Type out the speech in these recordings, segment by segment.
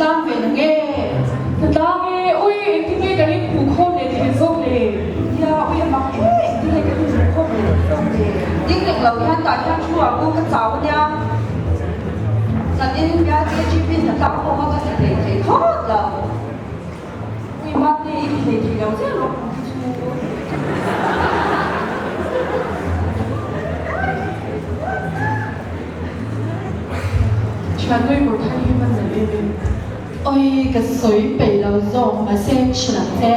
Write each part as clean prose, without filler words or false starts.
hnatlang ve na nge? Hnatlang e, ui engtin nge kan inhmuh khawm leh thei zawk le? Nia, ui a mak e, engtin nge kan inhmuh khawm leh thei zawk le? Ding reng lo hian tah hian thu ah ku ka chau ania. Zanin hian KGP hnatlang pawh kha ka ti hlei thei thlawt lo. Ui mate i ti hlei thei lo zel rawh ang chu. Thianui kawr thar hi hman nalh em em. Oi ka sawi peih lo zawk mahse hrilh ang che.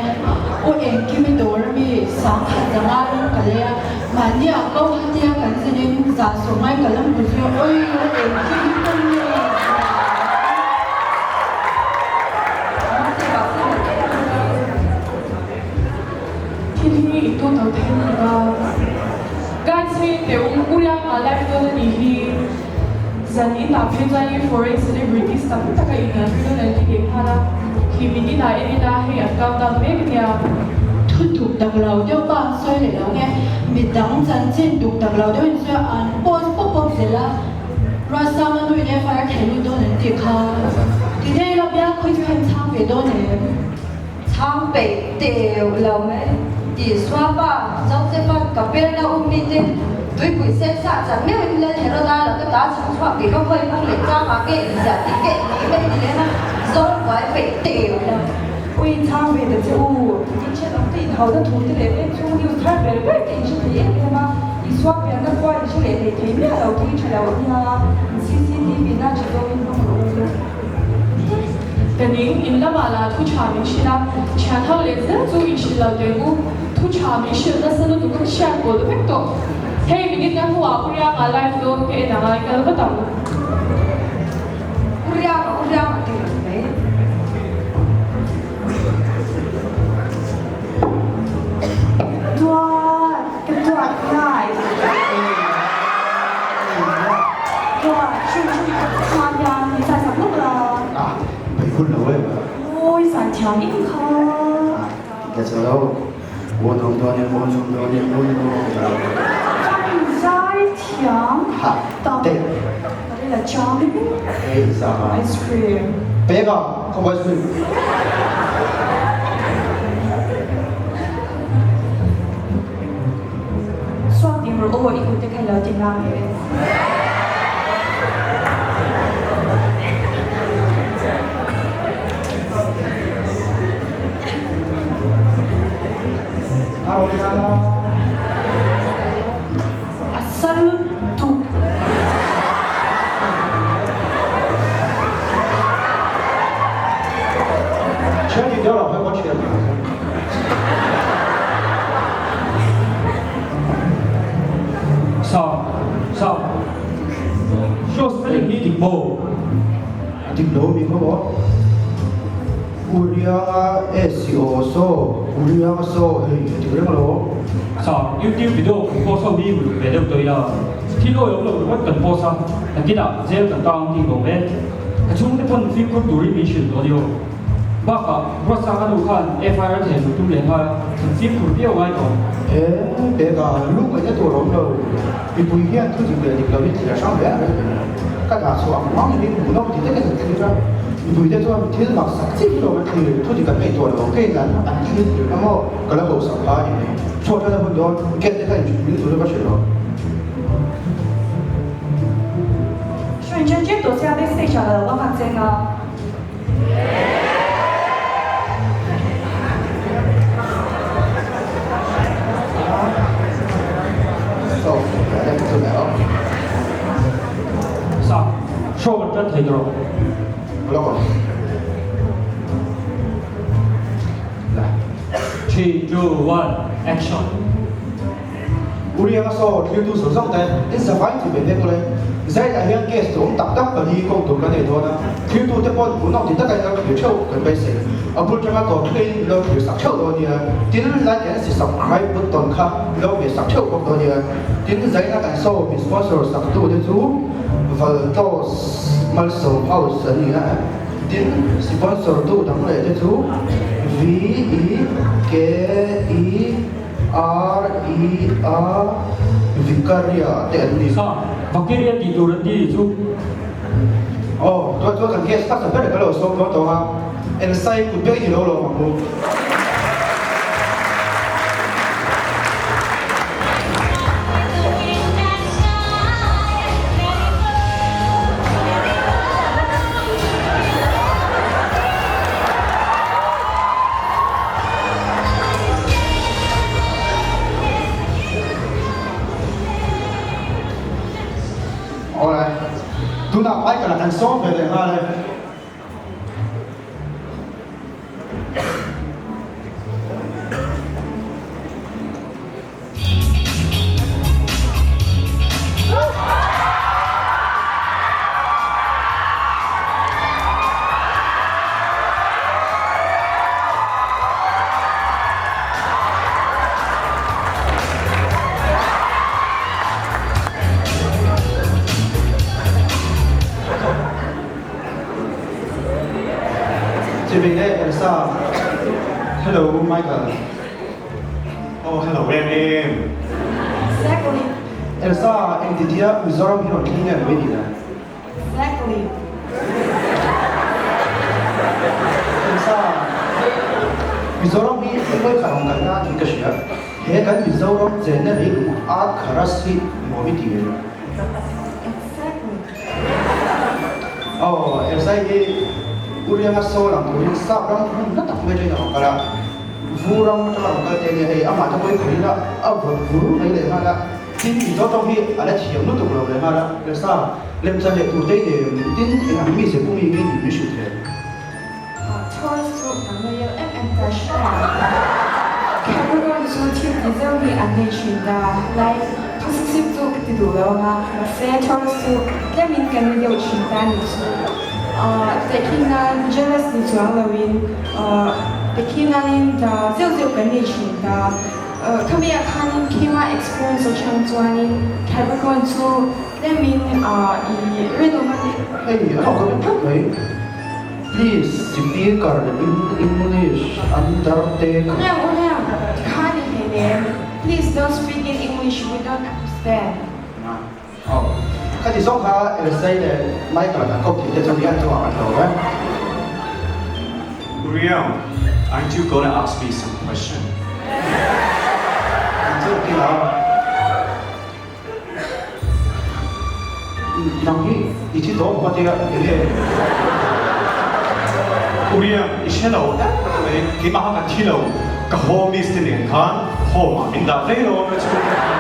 U engkim i dawr ami sangkhat za ngaiin ka lei a, mahni ah ko hatia kan zin in za sawm ngai ka la hmu zui a, oi u engkim hi ka nge Thil hi i tu to thei lutuk a. Guys hei teh um Uriah nga live dawn a nih hi. Zan in ah phei chuan in foreign celebrities tam tak a inlan pui dawn an ti leh nghal a. Khi min in ah en ila hei an count down mek a nia. Thu duk tak lo deuh pa an sawi leh lo nge midang chanchin duk tak lo deuh in sawi a an post pawp pawp zel a. Ruatsanga nui leh fire thei lut dawn an tih kha. Ti thei ila biak khawi chu khan chhang ve dawn em? Chhang peih teuh lo mai. Isua pa, Josepha'n ka perna um mite tuipui sen sah chan meuhin Lal Heroda laka ta chhang chhuak tih ka khawi hmang leh changah ke inziah tih ke ni mai ni lem a, zawr buai peih teuh lo. Ui chhang ve ta che u, in hriat ang te in hauhna thu te leh veng chhung news thar ber ber te in hre thei em em a, Isua pianna khua in hre leh hlei thei miah lo te hi tha lo a nia, in cctv na tha zawngin hmang rawh u. Ka ning, in lamah lah thu tha min hrilh a, thian ho leh zel chu in hrilh lo teh u, thu tha min hrilh nasa lutuk ka hriat pawlh vek tawh. Hei minute na hnuah U Rianga live dawn ka en anga i kal vat ang. U Rianga, U Rianga ti reng mai. Duat, ka duat ngai. Duat, hrim hrim hma hian min zai sak lawk la. Ah, peih hun lo em? Mawi zai thiam in kha. Ah, ka che lo. Aw nuam dawn em, aw nuam dawn em, aw nuam dawn em. Chuan zai thiam. Ha, te. Ka la cham em. Ei, zai. Ice cream. Pek a, khawm ice cream. Suak ding rawh aw, i kut te kha i lo ti ngang e. A sal tuk. Sa, sa. Show spelling hi dik maw? A dik lo mi khaw maw? Urianga SEO saw, Urianga saw hei a dik reng lo. Sa, YouTube video kan post ho hi uluk ve deuh tawh ila, thil awi awm lo ringawt kan post a, nakinah jail kan tang tih lo ve. Ka chhungte pawn fimkhur turin min hrilh tawh a ni aw. Bakah, Ruatsanga nu khan FIR a thehluh tum leh nghal a, kan fimkhur viau ngai tawh. He bag-ah lu ngaihna tur a awm lo. Mipui hian thu dik leh dik loin thil a hrang hle a rei ve. Ka dah chhuah ang ang in hmuh nawk ti takin an thlir a. Mipuite chuan thil mak sak chiah hi lo an thlir, thu dik an ngaihtuah lo. Kei nan an thil thlir kha maw ka la ho sak kha a ni mai. Chhuah ṭan a hun dawn, gate te kha in min tur a va hrilh rawh. Hruai ṭan ṭep tawh sia backstage ah ka lo va nghak cheng a. Sa, show kan tan thei tawh rawh. 3, 2, 1, action! Urianga saw thiltu zawng zawng te in zavai chu ve vek ule. Zaitah hian case chu awm tak tak pali kawng tur kan nei dawn a, thiltu te paw'n hmuhnawm ti taka in lo thlir theuh kan beisei. A bul tanga tawp thlengin in lo thlir sak theuh dawn nia. Tin, like and subscribe button kha in lo hmeh sak theuh bawk dawn nia. Tin, Zaina kan saw min sponsor sak tu te chu Valtos Malsawm House an ni a. Tin, sponsor tu dang leh te chu V E K E. R E A Vicaria te an ni. Sa, Vakiria tih tur an ti chu. Aw, tunah chuan kan guest hmasa ber ka lo sawm dawn tawh a, Elsai kut beng hi lo lawm ang u. Awle, tunah Michael-a kan sawm ve leh nghal e. Chibi le Elsa. Hello Michael. Oh hello em em. Exactly. Elsa, engtitia Mizoram hi rawn thleng nge mai ni le? Exactly. Elsa, Mizoram hi enkawl khat ang kalna a tih ka hria. He kan Mizoram chenna leilung art kharas hi nuam i ti em? Exactly. Aw, Elsa hi Urianga sawl ang turin sap ram hmun hla tak mai atangin a rawn kal a. Vu ram atanga rawn kal te nia hei amah te pawhin khawi ila a vawt vur mai leh nghal a. Tin, Mizo tawng hi a la thiam lutuk lo leh nghal a. Elsa, lemchan leh tur te i nei em? Tin, eng ang mi ze pumi nge tih min hrilh thei? Taurus chu kan loyal em em ta hria. Capricorn chu thil ti zeuh hi an nei thin ta. Like, possessive chu ka ti duh lo anga, mahse Taurus chu tlemin kan ni deuh thin ta ni chu. Tehkhin nan jealous ni chuang loin tehkhin nanin ta zeuh zeuh kan nei thin ta. Khami ah khanin keimah experience atang chuanin Capricorn chu tlemin i rinawm a ni. Hei a hlawk ka ring tlat mai. Please speaker in English undertake. Uriang uriang tikha ni hlei nem please don't speak in English we don't understand. Aw khati zawng kha Elsai leh Michael an kawp thei te chu ni an chungah kan hlawm e. Uriang, aren't you gonna ask me some question? An chu ti lo. Nang hi i thi tawh maw tia eng nge? Uriang, i hre lo em mai, keimah kha ka thi lo, ka homies te nen khan home ah min dah daih lo ang ka chhungte khan.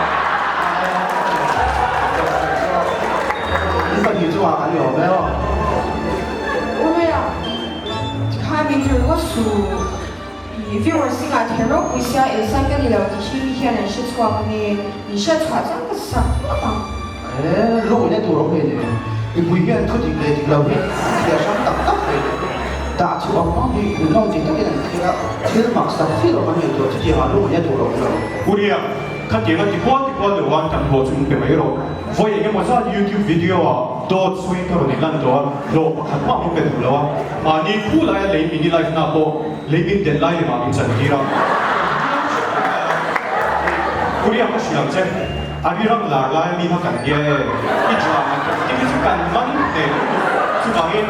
In pahnih chungah kan lawm e aw. Uriang, tikhan min tir ngawt suh. I viewers zingah thei ropui sia Elsa ka ni lo ti hi mi hian an hre chhuak nge min hriat chhuah chuan ka sak ngawt ang. E lawina tur awm hlei nen mipui hian thu dik leh dik lo hi an thliar hrang tak tak hlei nen dah chhuah ang hmang hi hmuhnawm ti takin an thlir a, thil mak sak thil awm an ngaihtuah chutiangah lawina tur a awm lo. Uriah, khatianga ti kual ti kual deuh an kan hlawh chu min pe mai rawh. Vawi eng emaw zat YouTube video ah dawt sawiin ka rawn inlan tawh a, hlawh pakhat mah min pe duh lo a, mahni khu laia lei mini life na pawh lei min den lai lemah min chan tir a. Uriah ka hrilh ang che, a rirang lar laia mi kha kan nia e, i tha ang kan tih hi chu kan man hneh lutuk, chuvangin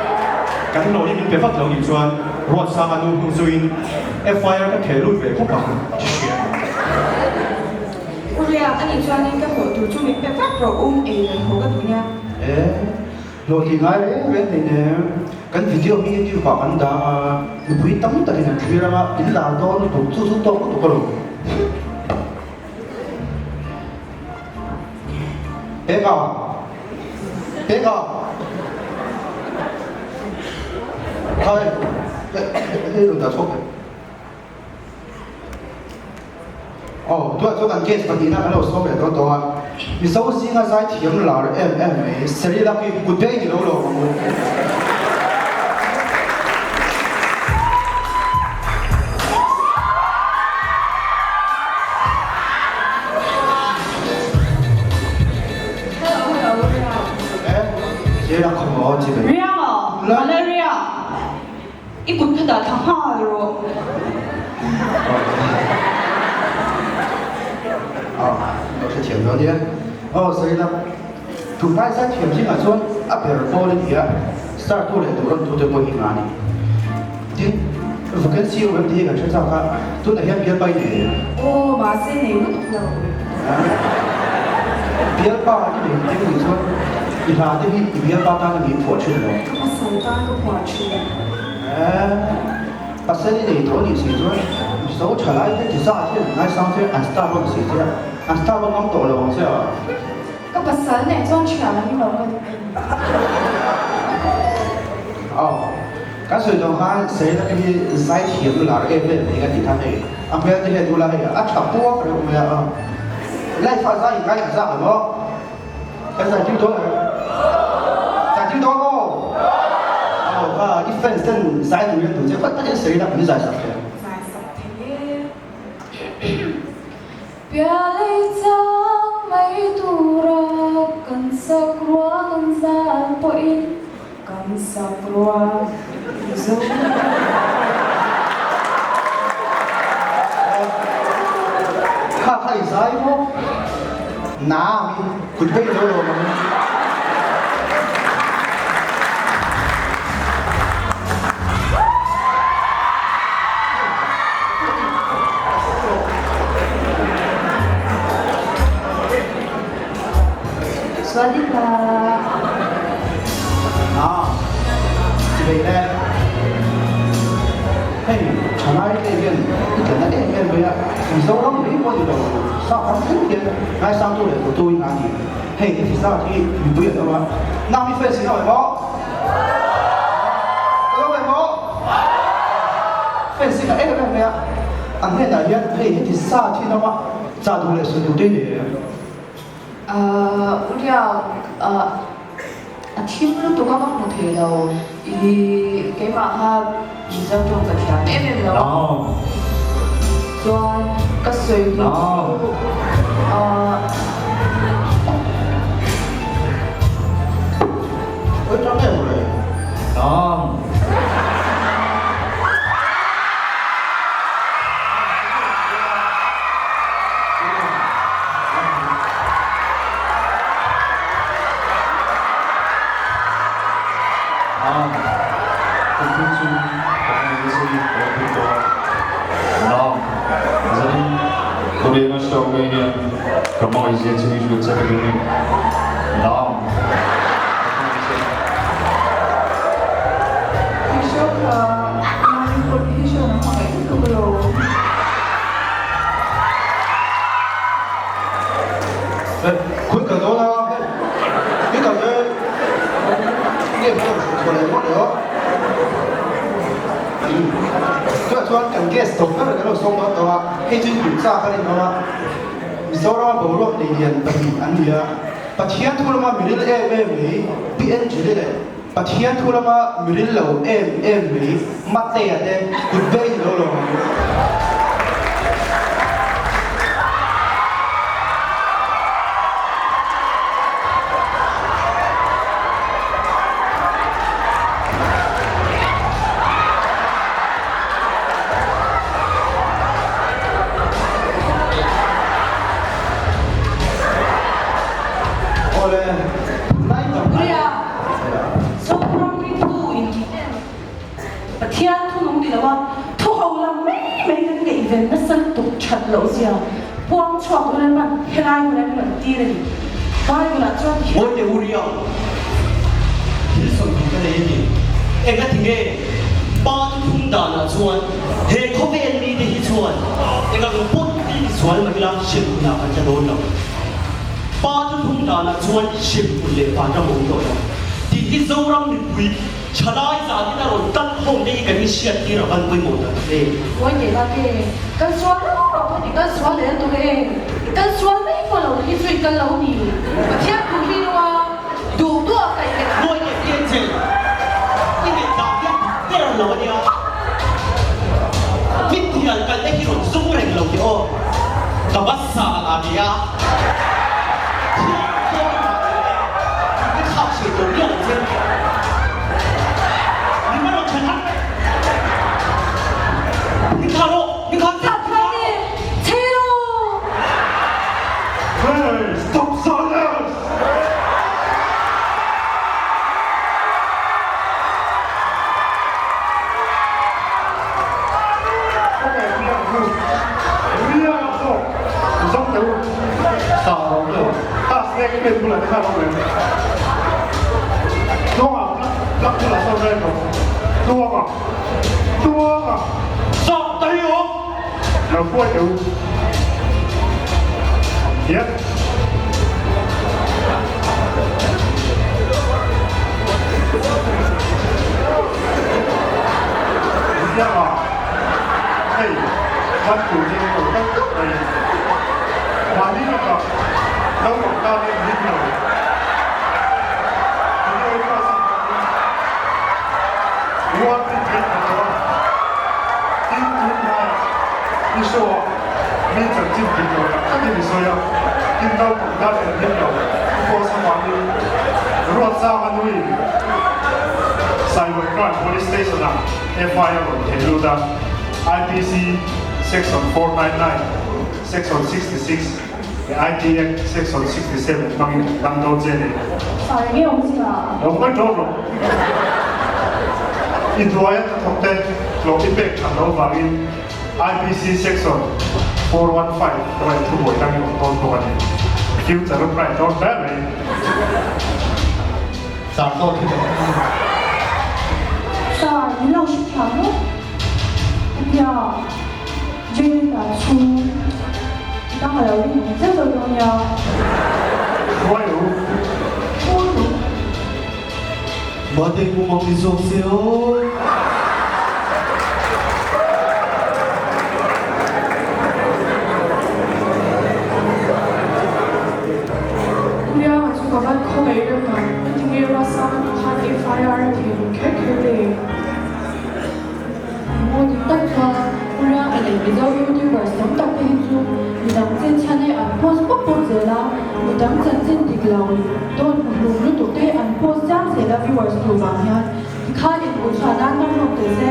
kan hlawh hi min pe vat lo nih chuan Ruatsanga nu hnu zuiin FIR ka theh lut ve khawp ang chi hria. Uriah, a nih chuanin ka hlawh tur chu min pe vat rawh um ei leh haw ka duh nia. E, hlawh tih ngai reng reng nei nem. Kan video hi YouTube ah kan dah a, mipui tam takin an thlir anga in lar dawn lutuk chu chu tawk lutuk a lo. Peka! Peka! Khai, hei rawn dah chhuak thei. Aw, tunah chuan kan case pahnihna kan lo sawm leh dawn tawh a. Mizo zinga zaithiam lar em em mai, Serilak hi kut beng i lo lawm ang u. Hello, hello, Riang. Eh, Serilak khaw maw chi bai. Riang aw, ala Riang. I kut kha dah thla nghal rawh. Aw, lo hrethiam dawn nia. Aw, Serilak. Tunlai zaithiam zingah chuan a ber pawl a ni a. Star tu leh duh rawn tute pawh hi nga a ni. Tin, vacancy awm em tih hi kan hre chak a, tunah hian bialpa i nei em? Aw, mahse nei lutuk lo. Bialpa i nei tih nih chuan i hla te hi i bialpa tan a min phuah thin lo. Ka pasal tan ka phuah thin. Pasal i nei tawh nih si chuan Mizo thalai te ti zat hian an ngaisang che, an star rawn si che a, an star rawn ngam tawh lo ang che a. Ka pasal nen chuan thian an ni lo ka duh em? Aw, kan sawi tawh khan Serena te hi zai thiam lar em em mai ka ti khan hei a hmel te hian ula hei a tha puak reuh mai a, life ah zai in ngaithla zak ang aw. Kan zai tir dawn ang. Zai tir dawn aw. Aw kha i fans ten zai turin an duh che khawi takin Serena kan zai sak thei ang. Zai sak thei e. Pialei chang mai tura kan sak ruang an zal pawhin kan sak ruang zo Kha kha i zai maw? Na angin kut vei lo lawm ang. Swadika. Ah, chivei le. Hei, thalai te hian i tla na em em mai a, Mizoram mai pawh ni lo, South ram thleng hian ngaisangtu leh duhtu in a ni. Hei, heti zat hi mipui an awm a, nang mi fans in awm em aw? Ka lo em aw? Fans hi ka em em mai a, an hnenah hian hei heti zat hi an awm a, chah duh leh sawi duh te i nei em? U Riak, a thim lutuk a ka hmu thei lo, i keimah kha Mizo tawng ka thiam em em lo a, chuan ka sawi duh chu Isua kha nang pawh hi hriat a hmangaih lutuk lo. Khawi kal dawn a, hei kal e, nge hmuh thaw leh mawlh leh aw. Tunah chuan kan guest tawp ber kan lo sawm dawn tawh a, hei chu in chak a rinawm a, Mizorama boruak nei lian pahnih an ni a, Pathian thu lama miril em em mai Pi Angeli leh Pathian thu lama miril lo em em mai Matea te kut bei ni lo lo ang. Awle, tunlai tak Ria, Zoram ringtu intih em? Pathian thu nung ni lo a, thu ho lam mai mai kan ngaihven nasa lutuk that loh zia puang chhuak hun an rawn helai hun an rawn tir a ni. Bible ah chuan hian. Mawite u Ria, thil sawi tur ka nei a ni. Engati nge Pa thuthlung danah chuan he khawvel mite hi chuan engang pawt ti sual mah ila hremhmunah kan tla dawn lo. Pa thuthlung danah chuan hremhmun leh vanram a awm tawh lo tih hi Zoram mipui Thalai zanin a rawn kal khawm te hi kan inhriat tir a van pawimawh tak em. Ngawi teh la ke, kal sual rau rau kha ni kal sual leh a tuk e, i kal sual mai pawh lo hi chu i kal lo ni, Pathian thu hi nung a, duh duh a kaih leh. Ngawi teh pi Angel, i ngaihdan hian dik ber lo a nia, mithial kal te hi rawn zum reng lo teh aw, ka va sa la nia. Hey, stop silence! awm lo. Kha snake plant bulah te khan a awm em? Tluanga, plug bulah sawn reng rawh. Tluanga, Tluanga! Zah ta hi awm! Lo hruai teh u. Yep. Zianga, hei, man tur hi an lo kal teuh mai. Mahni lawkah naupang tan a inhlim lo. Video class in hmangin warning theih ta lo a, tin tun hmaiah i show ah mi chanchin dik lo tak takin i sawi a, tin naupang tan a inhlim lo. I post avangin Ruatsanga nuin Cyber Crime Police Station ah FIR a rawn theh lut a, IPC Section 499, Section 66 leh IT Act Section 67 hmangin an dang dawn che a ni. Sar nge awm zia? Lo ngawi ṭawk rawh. I hnuaia hnathawk te hlawh i pek ṭhat loh vangin IPC Section 415 erawh thubuai dangin awm dawn bawk a ni. Future a bright dawn hle mai. Sar zawk hi ka hmu. Sar, min lo hre thiam maw? Hetia Janet-a chu dang a lo ring awm zeuh zeuh dawn nia. Hruai u. Hruai u. Mate pumang ni zawk se aw. Rianga chu ka van khawngaih reuh tak, engtinge Ruatsanga nu khan FIR a thei run kher kher le? Maw dik tak chuan Pu Rianga leh Mizo YouTubers tam tak te hi chu midang chenchhan hi an post pawp pawp zel a, midang chanchin dik lo dawn hmuhlum lutuk te hi an post chiam zel a viewers tur vang hian tikhan inhmuhchhuah nan hmang hlawm teh se.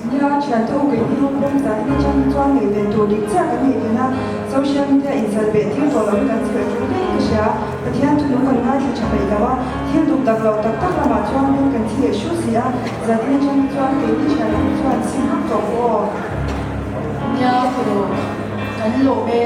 Nia, thiante u keini ho pawm zanin atang hi chuan ngaihven tur dik chiah kan neih ven a, social media inzal beh tir tawh loh hi kan zir a tul hle in ka hria. Pathian thu nung kan ngaithla tha peih lo a, thil duk dak lo tak tak lamah chuan beng kan thi leh hru si a, zanin atang hi chuan keini thiante u chuan sim hak tawh pawh aw. Nia, khaw kan lawm e.